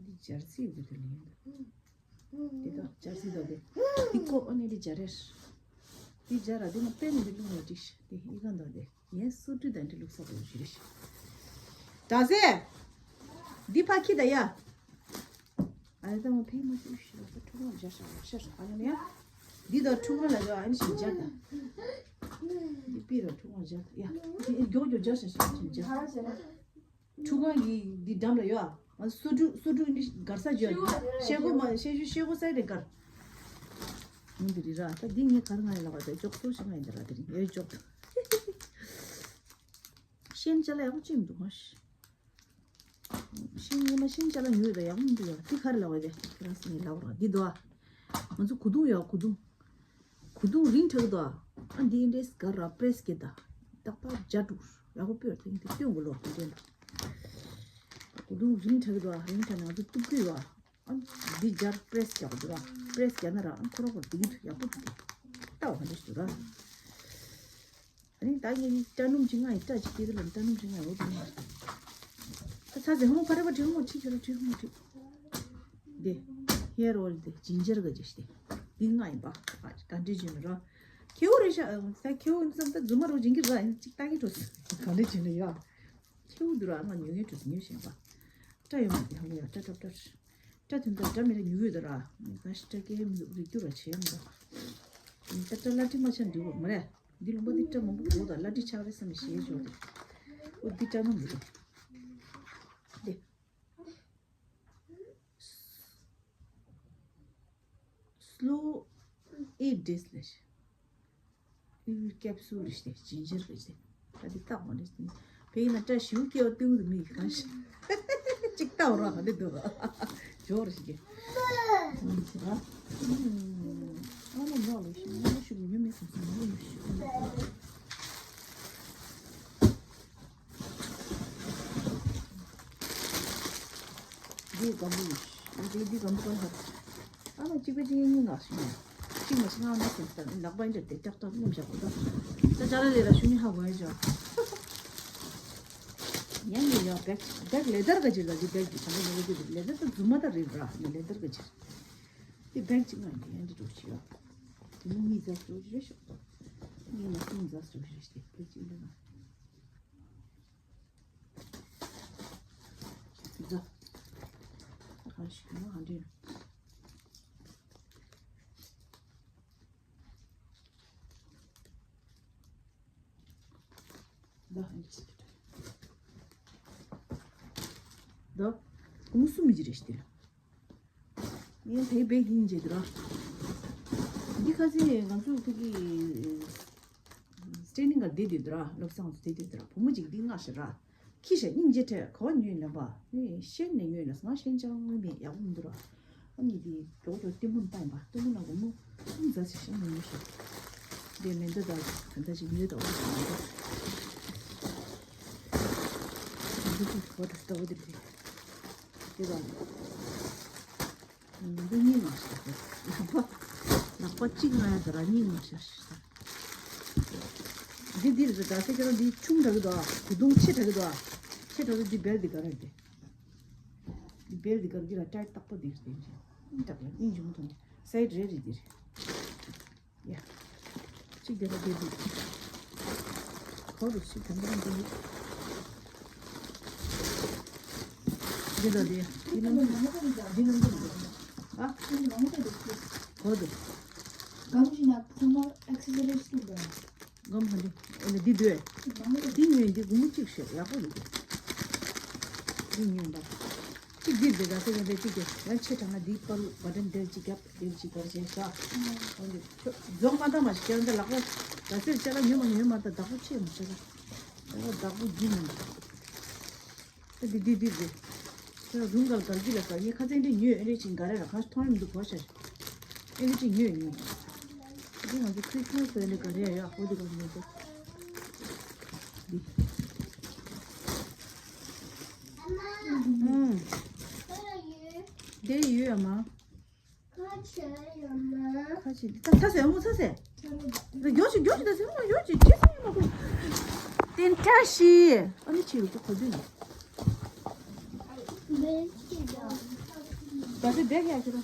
འདི་སྦྱར་སྲིད་ཡོད་གི་དེ་ལ་ཡིན་འདུག་འདི་དག་སྦྱར་སྲིད་དག་དེ། འདི་ཀོ་ཨ་ནི་འདི་སྦྱར་རེར། འདི་སྦྱར་ར་འདི་ང་དཔེ་ནི་འདི་བླུགས་ནས་འགྲིག་ཤི་འདི་ཨི་ག་འདོག་དེ། ངས་སོ་བཀྲུ་དང་འདི་བླུགས་ས་དགོས་ཞུ་རེ་ཤི། ད་ཟེ། འདི་ཕ་ཁྱི་ད་ཡ། ཨ་ལེ་ད་ང་ཕན་མ་ཤི་ཤི་ལ་ད་ཁྲུ་གང་སྦྱར་ཤ་ཤ་ཤ་ཨ་ལེ་ཡ། འདི་ད་ཁྲུ་གང་ལ་ཡ་ཨ་ནི་ཤི་སྦྱར་ད། འདི་པི་ར་ཁྲུ་གང་སྦྱར་ད་ཡ། འདི་མགྱོགས་མགྱོགས་སྦྱར་ཤ་ཤ་ཤ་སྦྱར། ཁྲུ་གང་གི་འདི་འགྲམ་ལ་ཡོད་ཨ། ང་སོ་བཀྲུ་སོ་བཀྲུ་འདི་གར་ས་བརྗོད་ཤེལ་སྒོ་མ་ཤེལ་ཤུ་ཤེལ་སྒོ་ས་རེ་གར། ཡིན་འདི་རི་ར་ད་འདི་ངས་གར་ང་ཡིན་ལ་བ་ད་ཅོག་སོ་ཞིག་ང་ཡིན་འདི་ར་དེ་རིང་ཡོད་ཅོག་ཤན་ཅ་ལག་ཡག་པོ་ཅིག་མི་འདུག་ཧ་ཤི། ཤན་ཉི་མ་ཤན་ཅ་ལག་ཉོས་ད་ཡག་པོ་མི་འདུག་ཡ་འདི་གར་ལ་བ་དེ་ཁྱེད་རང་སེ་ངས་ལ་བ་ར་འདི་འདུག་ཨ། ང་ཚོ་གོས་ཐུང་ཡོད་གོས་ཐུང་། གོས་ཐུང་རིང་དྲགས་འདུག་ཨ། འདི་འདྲས་ག་ར་པྲེས་སྐྱེ་ད། ཏག་ཏག་རྒྱ་དྲུག་ཡག་པོ་སྤོས་ཐེངས་དེ་སྟོན་དགོས་ལོ་དེ་འདྲས་ལ། གོས་ཐུང་རིང་དྲགས་འདུག་ཨ། རིང་དྲགས་ནས་ང་ཚོ་གཏུབ་ཀྱི་ཡོད་ཨ། འདི་སྦྱར་པྲེས་རྒྱག་འདུག་ཨ། པྲེས་རྒྱག་ན་ར་ཨ་ཁོ་ར་ཁོ་ར་དེ་གི་ཐུག་ཡག་པོ་འདུག་ལྟ་བ་ག་འདྲས་འདུག་ར། ཨ་ནི་ད་ངས་ནི་སྐྲ་སྣུམ་ཅིག་ང་ཡི་སྐྲ་ཅིག་སྐྱེས་དུས་ལ་སྐྲ་སྣུམ་ཅིག་ང་ཡི་འོ་དེ་ང་ད་ཚ་ཟེར་ཧོ་ཕ་རེ་པ་དྲི་ཧོ་ཁྲིད་ཁྱོད་ར་དྲི་ཧོ་ཁྲིད། དེ་ཧེར་ཨོལ་དེ་ཇིན་ཇར་ག་ཅིག་དེ་འདི་ང་ཡིན་པ་ཨ་ག་འདྲས་བྱས་ན་ར། ཁྱེའུ་རེད་ཤག་ད་ཁྱེའུ་ཙམ་ད་རྫུན་མ་རོ་སྦྱིན་གྱི་ར་ཡིན་ཅིག་ལྟ་གི་འགྲོ་སོང་ག་འདྲས་བྱས་ན་ཡ། ཁྱེའུ་འདི་ར་ང་ཉོ་ངེས་འགྲོ་སོང་ཉོ་བཞིན་པ། སྐྲ་ཡོད་མ་རེད། ཧ་ལས་ཡ། སྐྲ་སྐྲ་སྐྲ་སྐྲ་དོན་དག་སྐྲ་མི་རེད། ཉུག་ཡོད་ད་ར། ད་ཞིག་སྐྲ་སྐྱེ་མི་འདུག་རིག་རྒྱུ་ར་བྱས་མི་འདུག་སྐྲ་སླ་བྲིས་མ་ཆ་འདུག་མ་རེད། འདི་ལུང་པ་འདི་སྐྲ་མང་པོ་འོ་ད་སླ་བྲིས་ཆགས་རེད་བསམ་ནས་ཞེས་བྱོས་ཏེ། འོ་འདི་སྐྲ་མང་མི་རེད། འདི། Slow eight days ལས། ཨུ་ཀེབ་སུལ་རེད་ཞེས་ཇིན་ཇར་རེད་ཞེས། ད་འདི་བཏགས་མ་རེད་ཞེས། བས་ན་སྐྲ་ཞིའུ་སྐྱེ་བ་ཏིའུ་དུ་མི་ཡི་གང་ཞིག་ཅིག་བཏགས་རོགས་ག་འདི་འདུག་ཇོ་རེད་ཞེས། ཨ་ལ་ནོ་ལ་ཞིག་ནོ་ཞིག་ཡོད་མེད་སོང་སོང་ནོ་ཞིག་འདི་སྒམ་པོ་ཡིན། འདི་འདི་སྒམ་པོ་ཀ་ལ་ཧར། ཨ་མ་གཅིག་པའི་གཅིག་གཉིས་ངག་ཞུ་ཡིན། གཅིག་མ་གཅིག་ངག་མ་ཟིན་ལྟར་ནག་པ་འདྲ་དེ་ཏག་ཏག་སྙོམས་བཞག་གོ་ད། ད་ཅ་ལ་ལས་ར་ཞུ་ནི་ཧ་གོ་ཡ་ཅོ། ཡང་ཡིན་ཡང་བེག་བེག་ལེ་དར་ག་ཅིག་ལ་འདི་བེག་གི་ཅ་ལ་ལས་ག་ཅིག་ལེ་དར་ད་རྫུན་མ་ད་རེད་ར་ནི་ལེ་དར་ག་ཅིག་འདི་བེག་གཅིག་ང་འདི་ཡང་འདི་འགྲོ་ཞིག་ཡོད། དེ་ནི་གཉིས་རྫ་འགྲོ་ཞིག་རེད་ཤོག་གཉིས་ན་གསུམ་རྫ་འགྲོ་ཞིག་རེད་དེ་བེག་གཅིག་འདི་ན། ཟ། ཨ་ཞིག་ཡོང་ཧ་འདྲེ། ཟ། ཟ། ཀུ་མུ་སུ་མི་ཇི་རེ་ཤི་དེ་ལ། ངས་དེ་བེག་ཡིན་བྱེད་དུ་ར། འདི་ཁ་སང་ང་ཚོ་ཕ་གི་སི་ཊེན་ཌིང་གར་བསྡད་དུས་དུ་ར། བློ་བཟང་ཚོ་བསྡད་དུས་དུ་ར། བུ་མོ་གཅིག་འདི་སྔ་ཞིག་ར། ཁྱི་ཞིག་སྙིང་རྗེ་ཁྲལ་ག་བ་ཉོས་ལབ་པ། ངས་ཤེས་ནས་ཉོས་ལ་ང་ཤེས་ཅང་དངོས་མེད་ཡག་པོ་མི་འདུག་ར། ཨ་ནི་འདི་གྲོགས་ཚོ་ལྟད་མོ་བཏང་པ་ལྟད་མོ་ལ་སྒོར་མོ་གསུམ་ཙམ་ཞིག་ཤང་ཉོས་ཤིག་འདི་མེ་མདའ་དང་ག་འདྲ་ཞིག་ཉོས་དང་འོ་ཞིག་མེ་མདའ། འདི་ཚོ་ག་བ་དུ་ལྟ་བ་འདིར་རེད། དེ་དང་། འདི་གཉིས་མ་ཤར། ལག་པ། ལག་པ་གཅིག་ང་ཡ་དེ་ར་གཉིས་མ་ཤར། འདི་འདིར་རེད་ད་ཟེར་ཁྱེད་རང་འདི་ཆུང་དྲགས་ཀྱི་འདུག་ཨ། གོས་ཐུང་ཆེ་དྲགས་ཀྱི་འདུག་ཨ། ཆེ་དྲགས་ཀྱི་འདི་བེལ་འདི་ག་རེ་རེད། འདི་བེལ་འདི་ག་རེ་འདི་ལ་ཊའིཊ་རྟག་པ་འདི་རེད་འདི། ཨིན་དྲག་ལ་ཨིན་ཇུ་མོ་ཐོང་། སའིཌ་རེ་རེ་འདི་རེད། ཡ། གཅིག་དེ་ལ་དེ་དུས། གོ་རུ་ཞིག་དེ་འདྲ་འདི། འདི་ལ་དེ་འདི་ནང་དུ་འདི་ནང་དུ། ཨ། གོ་དུ། གམ་ཞིག་ན་ཁོ་མོ་ཨེག་སི་སི་རི་ཊི་དུ་འདྲ། གམ་ཧ་འདི་ཨེ་ལ་འདི་དུས། འདི་ཉོས་འདི་གུང་གཅིག་ཤོད་ཡག་པོ་འདུག་འདི་ཉོས་འདྲ། གཅིག་འདིར་བསྡད་ད་ཟེར་ན་རེ་གཅིག་གི་ཡང་ཆེ་དྲགས་ན་འདིའི་པར་བ་ཏན་དེར་གཅིག་རྒྱབ་དེར་གཅིག་གར་བྱས་བཞག་འོན་ཏེ་ཁྱོད་རྫོགས་མ་བཏང་མ་ཞིག་ཀྱང་འདི་ལག་པ་ད་ཟེར་ཅ་ལག་ཉོས་མ་ཉོས་མ་ད་བདག་པོ་ཆེ་མ་ཆེ་ད་བདག་པོ་བདག་པོ་རྒྱུ་མ་ད་འདི་འདི་འདི་རེད། ཁྱོད་རུང་གར་གར་གྱི་ལ་གར་ངས་ཁ་ཚན་འདི་ཉོས་ཨེ་རེ་ཅིག་ག་རེ་ལ་གར་མཐོང་ཡ་མི་འདུག་གོ་ཤ་ཨེ་རེ་ཅིག་ཉོས་ཉོས་འདི་ང་ཚོ་ཁྲི་སི་མ་སི་ཟེར་ནས་ག་རེ་ཡ་ཡ་ཧོ་འདི་གར་ཉོས་འདུག་འདི། ཨུམ། དེ་ཡོད་ཡ་མ། ཁ་ཆེ་ད་ཚ་ཟེར་མོ་ཚ་ཟེར། ད་མགྱོགས་ཤིག་མགྱོགས་ཤིག་ད་ཟེར་མོ་མགྱོགས་ཤིག་ཅི་ཟེར་ཡིན་མ་གོ། དེ་འདྲ་ཞིག་ཨ་ནི་ཆེ་རུ་ཅོ་གོ་དུས་ནི། ད་ཟེར་བསྡད་ཡ་ཁྱོད་རང་།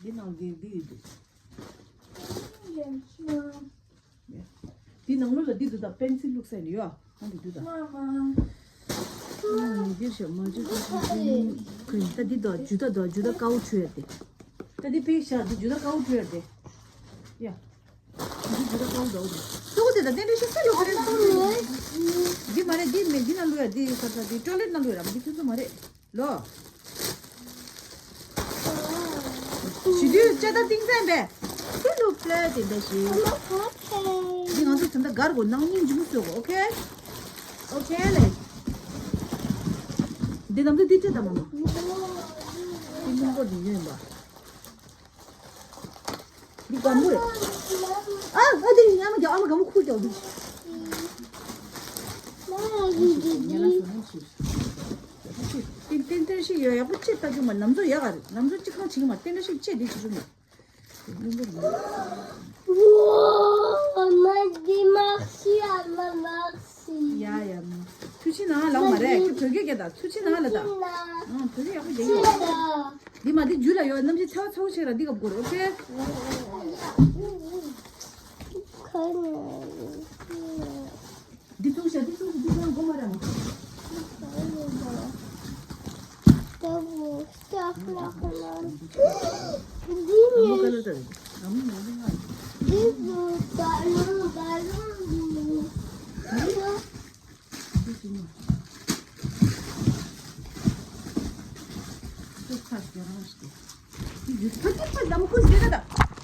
འདི་ནང་འདི་འདི་ཡོད་འདུག་འདི་ནང་ལོགས་ལ་འདི་འདུག་ད་པེན་སིལ་བླུགས་ས་ཡིན་ཡོད། ཨ་འདི་འདུག་ད། ཨ་འདིར་ཞོག་མ་འཇུ་ད་འཇུ་ད་འདི་འདུག་འཇུ་ད་འདུག་འཇུ་ད་དཀར་པོ་བྲུས་ཡ་དེ། ད་འདི་ཕིག་ཤ་འདི་འཇུ་ད་དཀར་པོ་བྲུས་ཡ་དེ། ཡ། འདི་འཇུ་ད་དཀར་པོ་འདུག་འདི། ཏོག་དེ་ད་ཏན་ཏན་ཤ་སེ་ལོ་ཧ་རེ་ན། འདི་མ་རེད་འདི་མེད་འདི་ན་ལུ་ཡ་འདི་ས་ས་འདི་ཊོའི་ལེཊ་ན་ལུ་ཡ་ར་མ་འདི་ཐུན་ཚོད་མ་རེད། ལོ། ཞི་དུས་ལྕགས་ཐག་ཏིང་སན་པས། སི་ལུ་པླེ་དེ་འདྲ་ཞིག་འདི་ང་ཚོ་ད་ལྟ་སྒར་གོ་ནང་སྙིང་རྗེ་མོ་བཟོ་གོ་ཨོ་ཁེ། ཨོ་ཁེ་ལེ། འདི་ནམ་དུ་འདི་ཅི་ད་མ་མ། འདི་སྙིང་པོ་འདི་ཡོད་ཡིན་པ། འདི་སྒམ་པོ་རེད། ཨ་ཨ་འདི་ཉ་མ་རྒྱག་ཨ་མ་སྒམ་པོ་ཁུར་རྒྱག་འདུག་ཏན་ཏན་ཏན་ཞིག་ཡོད་ཡག་པོ་ཅི་ལྟ་རྒྱུ་མ་ནམ་ཚོ་ཡག་ག་རེད་ནམ་ཚོ་ཅི་གང་བྱེད་ཀྱི་མ་ཏན་ཏན་ཞིག་ཅི་འདི་བྱེད་རྒྱུ་མ། Mama, dis merci à ma merci. ཡ་ཡ་མ། ཐུགས་རྗེ་གནང་ལབ་མ་རེད་ཁྱོད་བོད་སྐད་རྒྱག་ད་ཐུགས་རྗེ་གནང་ལབ་ད། ཨང་བོད་སྐད་ཡག་པོ་རྒྱག་ཡོད། འདི་མ་འདི་རྒྱུ་ལ་ཡོད་རྣམ་ཤེས་ཚ་བ་ཚ་བོ་བྱེད་ར་འདི་ག་བགོ་རོ་ཨོ་ཁེ། འདི་ཚུགས་ཤ་འདི་ཚུགས་འདི་ཚུགས་མགོ་མ་ར་མ།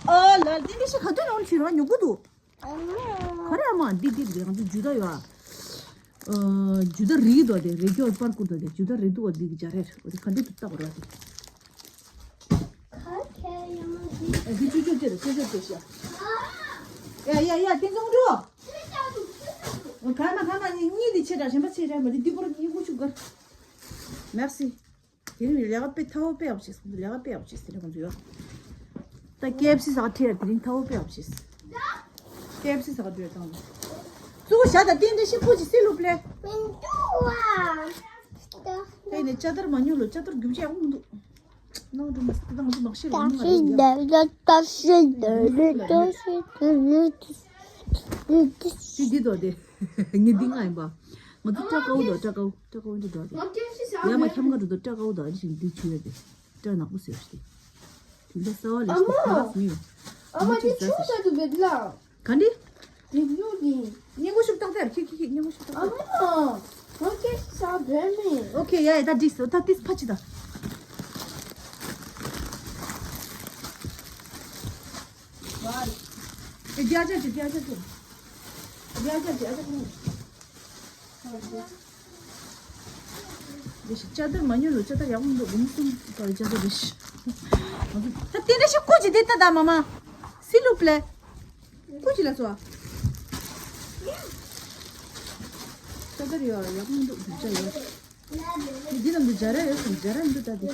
ཨ་ལ་དེ་འདྲ་ཞིག་ག་དུས་ནང་ཕྱིར་རང་ཉོ་གི་འདུག་ག་རེ་ཨ་མ་འདི་འདི་འདི་རང་ཚོ་ཇུ་ད་ཡོད་ཨ། ཇུ་ད་རིག་དོ་དེ་རེ་སྐྱོར་པར་བསྐུར་དོ་དེ་ཇུ་ད་རེ་འདུག་བ་འདི་གི་འཇའ་རེར་འོ་དེ་ག་འདྲ་འདུག་ལྟ་བར་བ་དེ། ཨ་འདི་ཅུ་ཅུ་ཅེ་རེ་ཅུ་ཅུ་ཅེ་ཤ། ཡ་ཡ་ཡ་དེ་ཚོང་འགྲོ། ག་མ་ག་མ་གཉིས་འདི་ཆེ་དྲགས་གཞན་པ་ཆེ་དྲགས་མ་དེ་འདི་པོར་གཉིས་ཀོ་ཆུ་གར། མེར་སི། དེ་རིང་ལས་ཀ་དཔེ་ཐའོ་དཔེ་ཡག་པོ་བྱས་སོང་། ལས་ཀ་དཔེ་ཡག་པོ་བྱས་སོང་། དེ་རིང་ཁོང་ཚོ་ཡོད། ད་ཀེ་ཨེཕ་སི་ཟ་ཁྲིད་ཡ་དེ་རིང་ཐའོ་དཔེ་ཡག་པོ་བྱས་སོང་། ཀེ་ཨེཕ་སི་ཟ་ཁ་འགྲོ་ཡ་དང་། གཙོ་བོ་ཞག་དང་རྟེན་འབྲེལ་ཤིག་ཁོ་ཅི་སེ་ལུ་པླེ། དེ་ནས་ཅ་དར་མ་ཉོ་ལོ། ཅ་དར་རྒྱུ་ཆ་ཡག་པོ་མི་འདུག་ནང་དུ་མ་སི་ཏང་དུ་མ་ཤི་ལ་ནང་ལ་ཡ། ཅི་འདི་དོ་དེ། ངས་འདི་ང་ཡིན་པ། ང་ཚོ་སྐྲ་དཀར་པོ་དང་སྐྲ་དཀར་པོ། སྐྲ་དཀར་པོ་འདི་འདྲ་དེ། ཡ་མ་ཁྱམ་ག་འགྲོ་དང་སྐྲ་དཀར་པོ་དང་ཨ་ཅིག་འདི་བྱུས་ཡོད་དེ། སྐྲ་ནག་པོ་ཟེར་ཞིག་དེ། དེ་འདྲ་གསར་བ་ལས་ཤིག་དེ་ཁ་སྨིན། ཨ་མ་དེ་ཆུང་ས་དུ་བེད་ལ། ག་འདི། དེ་ལུག་གི། སྙིང་པོ་ཤུགས་བཏང་ཐལ། ཁྱི་ཁྱི་ཁྱི་སྙིང་པོ་ཤུགས་བཏང་ཨ་ཐལ། མ། ང་ཁྱེད་ས་བེད་མེད། ཨོ་ཁེ་ཡ་ཡ་ད་འགྲིག་སོང་། ད་ཏིས་ཕ་ཅི་ད། ཨེ་རྒྱ་ཆ་ཅི་རྒྱ་ཆ་ཅི། རྒྱ་ཆ་ཅི་ཨ་ཆ་ཁུ། དེ་ཞིག་ཅ་དར་མ་ཉོ་ལོ། ཅ་དར་ཡག་མི་འདུག་སྒོར་མོ་གསུམ་ག་ཅ་དར་རེ་ཞིག་ད་དེ་འདྲ་ཞིག་ཀུ་ཅི་དེ་ད་ད་མ་མ། སི་ལུ་པླེ། ཀུ་ཅི་ལ་སོ། ཅ་དར་ཡོད་ཡག་མི་འདུག་རྒྱུ་ཆ་ཡོད། འདི་ནང་དུ་འཇའ་ར་ཡོད་སོང་། འཇའ་ར་འདུག་ད་དེ།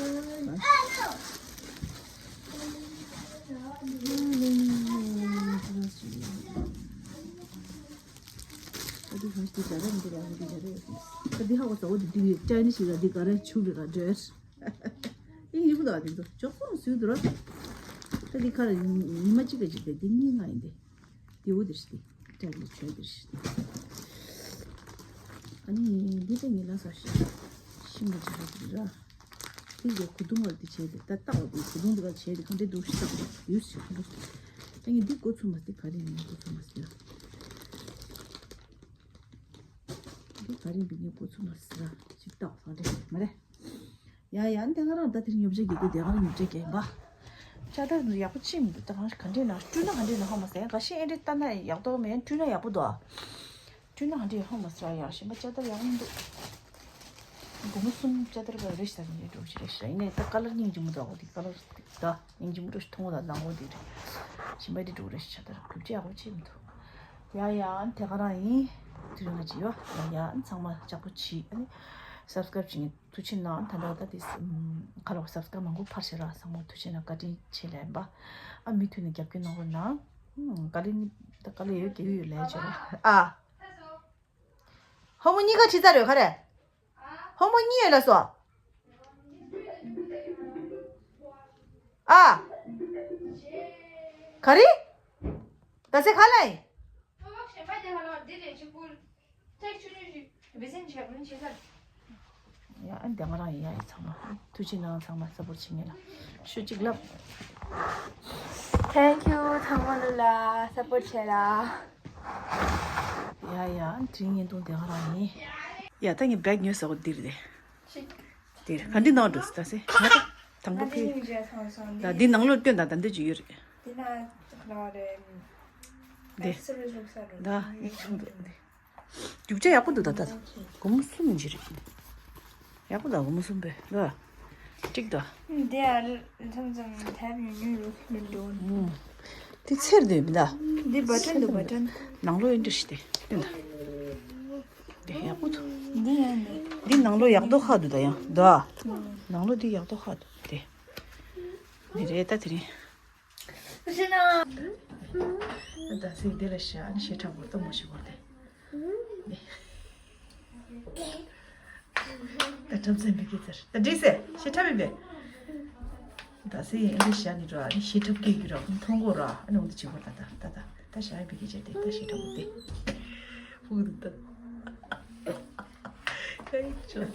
ཨ་དེ་གང་ཞིག་འཇའ་ར་འདི་ར་འདི་འཇའ་ར་ཡོད་སོང་། ཨ་དེ་ཧ་གོ་ས་འོ་དེ་འདི་ཅའི་ནི་ཞིག་ལ་འདི་ག་ར་ཆུ་རེ་ར་འདྲེར། ཨི་ཡི་བུ་དོ་དེ་ཚོ་ཅོག་ཙམ་སུས་དུ་ར། ད་འདི་ཁ་ལ་ཉི་མ་གཅིག་ག་གཅིག་དེ་འདི་གཉིས་ལྔ་ཡིན་ཏེ། དེ་འོ་དེ་ཞིག་དེ། ཅའི་ནི་ཆུ་དེ་ཞིག་དེ། ཨ་ནི་འདི་ད་ངས་ལ་སོ་ཞིག་ཤིང་གི་འཇའ་ར་འདི་ར། དེ་གའི་གོས་ཐུང་བར་དེ་བྱས་ཏེ་ད་ལྟ་བ་དེ་གོས་ཐུང་དེ་ག་བྱས་ཏེ་གང་འདྲ་འདུག་ཞིག་ལྟ་དགོས་ཡོད་ཞིག་གང་འདྲ། ད་ངས་འདི་འགོ་ཚུགས་མ་སྟེ་ག་རེ་ཡིན་འགོ་ཚུགས་མ་སྟེ། འདི་ག་རེ་འདི་ངས་འགོ་ཚུགས་མ་སྟེ་ཞིག་ལྟ་གང་འདྲ་མ་རེད། ཡ་ཡ་དེ་ག་རང་ད་དེར་ཉོ་ཆ་གི་དེ་དེ་ག་རང་ཉོ་ཆ་གི་ཡིན་པ། ཅ་དར་ཡག་པོ་ཅི་མི་འདུག་ད་གང་ག་འདྲ་ན་བཀྲུས་ན་ག་འདྲ་ན་ཧ་མ་སེ་ག་ཤེད་ཨེ་འདྲ་ལྟ་ན་ཡག་ཏོ་མེད་བཀྲུས་ན་ཡག་པོ་འདུག་ཨ། བཀྲུས་ན་ཧ་འདྲ་ཧ་མ་ཟ་ཡག་ཤེས་པ་ཅ་དར་ཡག་མི་འདུག་སྒོར་མོ་གསུམ་ཅ་དར་ག་རེ་ཞིག་ད་ནི་འགྲོ་ཞིག་རེ་ཞིག་ཡིན་ནའི་ད་ཀ་ལར་སྙིང་རྗེ་མོ་འདུག་ཨ། འོ་དེ་ཀ་ལར་ད་སྙིང་རྗེ་མོ་འདྲ་ཞིག་མཐོང་བ་ལ་བཟང་བོ་དེ་རེད། ཞིམ་པ་དེ་འགྲོ་རེ་ཞིག་ཅ་དར་རྒྱུ་ཆ་ཡག་པོ་ཅི་མི་འདུག་ཡ་ཡ་དེ་ག་རང་ཡིན། དེ་རིང་ང་ཅི་ཡོད་ཡ་ཡ་ཚང་མ་ལྕགས་པོ་བྱིས་ཨ་ནི་སབ་སི་ཀ་རབ་བྱེད་མཁན་ཐུགས་རྗེ་གནང་། ད་ལྟ་ད་དེ་ཁ་ལོ་སབ་སི་ཀ་རབ་མང་པོ་ཕར་བྱེད་ར་ཚང་མ་ཐུགས་རྗེ་གནང་བཀའ་དྲིན་ཆེ་ལབ་ཡིན་པ། ཨ་མུ་མཐུད་ནས་རྒྱབ་སྐྱོར་གནང་རོགས་གནང་། ཧུམ། དཀའ་ལས་ནི་ད་དཀའ་ལས་ཡོད་རྒྱག་གི་ཡོད་ལས་བྱེད་ར། ཨ། ཧོ་མོ་གཉིས་ཀ་ཁྲིད་ཚར་ཡོད་ག་རེ། ཧོ་མོ་གཉིས་ཡོད་ལ་སོ། ཨ། ག་རེ། ད་སེ་ག་ལ་ཡིན། ཡ་ཨ་འདི་ང་རང་ཡིན་ཡ་ཡི་ཚང་མ་ཐུགས་རྗེ་གནང་། ཚང་མ་སབ་པོར་བྱེད་མཁན་ལ་ཞུ་གཅིག་ལབ། Thank you ཚང་མ་ལ་སབ་པོར་བྱས་ལ། ཡ་ཡ་དྲིན་ཡིན་དུང་དེ་ང་རང་ཡིན། ཡ་ད་ངས་བེག་ཉོས་ཟེར་བ་འདིར་རེད། འདིར་ག་འདི་ནང་འགྲོ་ད་སེ་ང་ད་དང་པོ་ཕི། ད་འདི་ནང་ལོགས་སྟོན་དང་ད་འདི་ཅིག་ཡོད་རེད། འདི། ད་ཡིག་ཆུང་འདུག་འདི། རྒྱུ་ཆ་ཡག་པོ་འདུག་ད་ད་ད། སྒོར་མོ་གསུམ་ཅིག་རེད། ཡག་པོ་ད་སྒོར་མོ་གསུམ་པས་ལ། གཅིག་ད། འདི་ཡར་མཚམས་མཚམས་ཐལ་ཉུང་ཉུང་རུ་མི་འགྲོ། ཨུམ། དེ་ཚེར་འདུག་མི་ད། འདི་བ་ཊན་འདུག་བ་ཊན། ནང་ལོགས་ཡིན་འདྲ་ཞིག་དེ་སྟོན་ད། འདི་ཡག་པོ་འདུག་འདི་ཡང་འདི། འདི་ནང་ལོགས་ཡག་མདོག་ཁ་འདུག་ད་ཡང་ད། ནང་ལོགས་འདི་ཡག་མདོག་ཁ་འདུག་དེ། འདི་རེད་ད་དེ་རིང་། ད་སེ་འདི་ལ་ཤ་ནི་ཤེ་ཁྲ་བོ་ཏོ་མོ་ཤི་བོ་དེ། ད་ཁྲམ་སེ་མི་གི་ཚར་ད་འདྲི་སེ་ཤེ་ཁྲ་མི་བེ། ད་སེ་ཡིན་འདི་ཤ་ནི་ར་ནི་ཤེ་ཁྲ་གི་གི་ར་མཐོང་གོ་ར་ཨ་ནི་འོ་འདི་ཆི་བོ་ད་ད་ད་ད་ཤ་མི་གི་ཅེ་དེ་ད་ཤེ་ཁྲ་བོ་དེ། ཧུ་ད། ཁའི་ཅོ།